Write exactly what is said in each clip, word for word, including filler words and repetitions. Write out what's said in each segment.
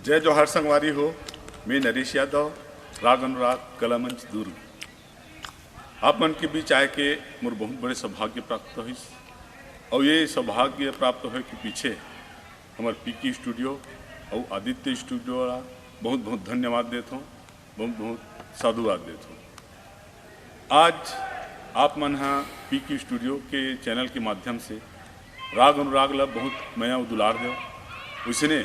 जय जोहार संगवारी हो, मैं नरेश यादव, राग अनुराग कला मंच दुर्ग। आप मन के बीच आए के मोर बहुत बड़े सौभाग्य प्राप्त होइस। और ये सौभाग्य प्राप्त होए के पीछे हमर पीकी स्टूडियो और आदित्य स्टूडियो ला बहुत बहुत धन्यवाद देत हूँ, बहुत बहुत साधुवाद देत हूँ। आज आप मन हा पीकी स्टूडियो के चैनल के माध्यम से राग अनुराग ला बहुत मया अउ दुलार देव। उसने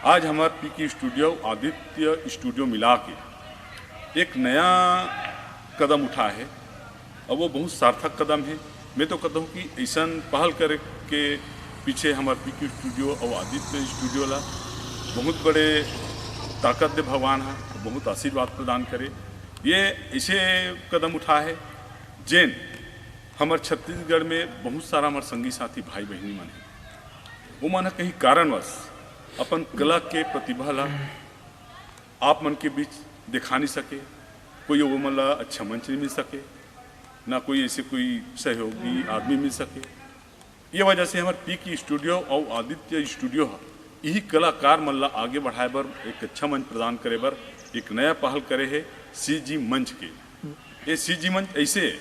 आज हमार पीकी स्टूडियो आदित्य स्टूडियो मिला के एक नया कदम उठा है, और वो बहुत सार्थक कदम है। मैं तो कहता हूँ कि ऐसन पहल करे के पीछे हमार पीकी स्टूडियो और आदित्य स्टूडियो ला बहुत बड़े ताकत दे भगवान हा, बहुत आशीर्वाद प्रदान करे। ये ऐसे कदम उठा है जेन हमर छत्तीसगढ़ में बहुत सारा हमर संगी साथी भाई बहिनी मन है, वो मन ह कहीं कारणवश अपन कला के प्रतिभा ला आप मन के बीच दिखा नहीं सके, कोई वो मन ला अच्छा मंच नहीं मिल सके, ना कोई ऐसे कोई सहयोगी आदमी मिल सके। ये वजह से हमर पीकी स्टूडियो और आदित्य स्टूडियो हा यही कलाकार मन ला आगे बढ़ाए बर, एक अच्छा मंच प्रदान करे बर एक नया पहल करे है सीजी मंच के। ये सीजी मंच ऐसे है,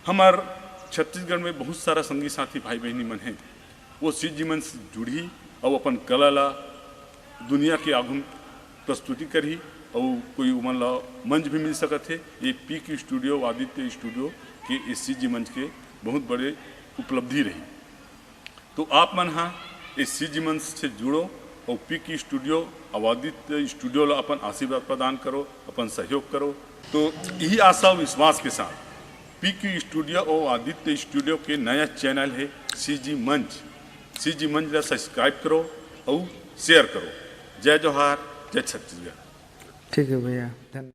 हमर छत्तीसगढ़ में बहुत सारा संगी साथी भाई बहिनी मन है, वो सीजी मंच से जुड़ही और अपन कला ला दुनिया के आगू प्रस्तुति करही और कोई उमन ला मंच भी मिल सकत है। ये पीकी स्टूडियो, आदित्य स्टूडियो के ये सीजी मंच के बहुत बड़े उपलब्धि रही। तो आप मन हा इस सीजी मंच से जुड़ो और पीकी स्टूडियो और आदित्य स्टूडियो ला अपन आशीर्वाद प्रदान करो, अपन सहयोग करो। तो यही आशा और विश्वास के साथ पीकी स्टूडियो और आदित्य स्टूडियो के नया चैनल है सीजी मंच। सीजी मंच ला सब्सक्राइब करो और शेयर करो। जय जोहार, जय छत्तीसगढ़। ठीक है भैया, धन्यवाद।